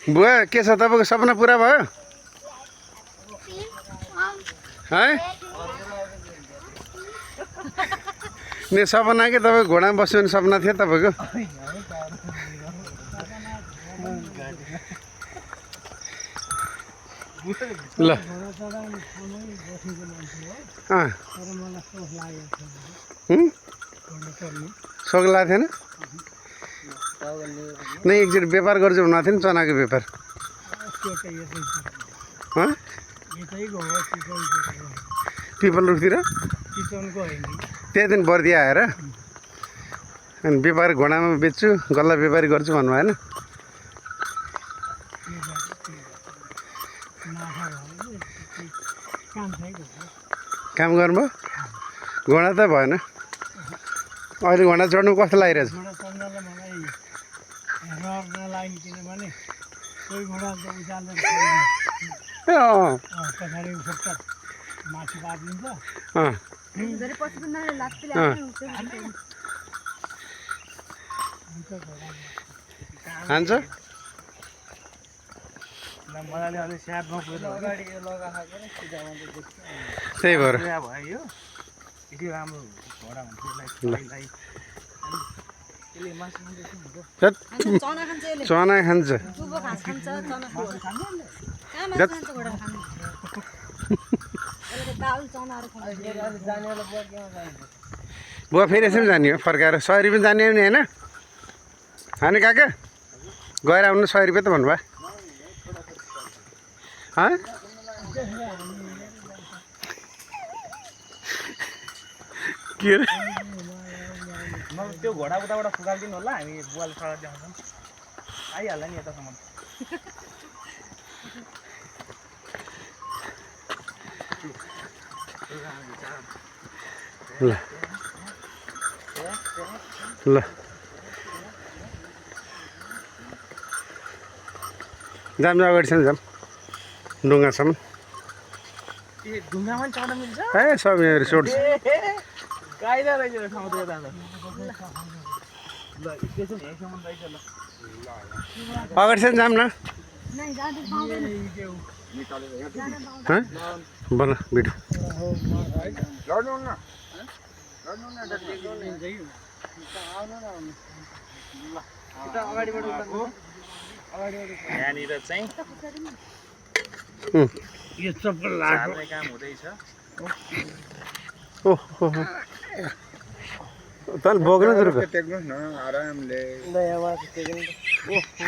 बुवा के छ तपाईँको सपना पुरा भयो है नि सपना के तपाईँ घोडामा बस्यो भने सपना थियो तपाईँको ल सोख लागेको थिएन नै एकचोटि व्यापार गर्छु भनेको थियो नि चनाको व्यापार पिपल रुखतिर त्यही दिन बर्दिया आएर अनि व्यापार घोडामा बेच्छु गल्ला व्यापारी गर्छु भन्नु भएन काम गर्नुभयो घोडा त भएन अहिले घोडा चढ्नु कस्तो लागिरहेछ हान्छ त्यही भएर चना खान्छ बुवा फेरि यसरी जाने हो फर्काएर 100 रुपियाँ जाने हो नि होइन होइन काका गएर आउनु 100 रुपियाँ त भन्नुभयो के अरे त्यो घोडा उताबाट फुकाल्दिनु होला हामी बुवाले सडक देखाउँछौँ आइहाल्ला नि यतासम्म ल ल जाम अगाडिसम्म जाम ढुङ्गासम्म ढुङ्गामा चढ्न मिल्छ ए सब यहाँ रिसोर्ट कायदा रहेछ ठाउँ त यता ल एकैछिन यहीँसम्म रहेछ ल अगाडिसम्म जाम न बन भिडियो यहाँनिर चाहिँ यो चप्पल लाग्यो काम हुँदैछ ओहो तल बोक्नु त टेक्नुहोस् न आरामले ल यहाँ टेक्नु ओहो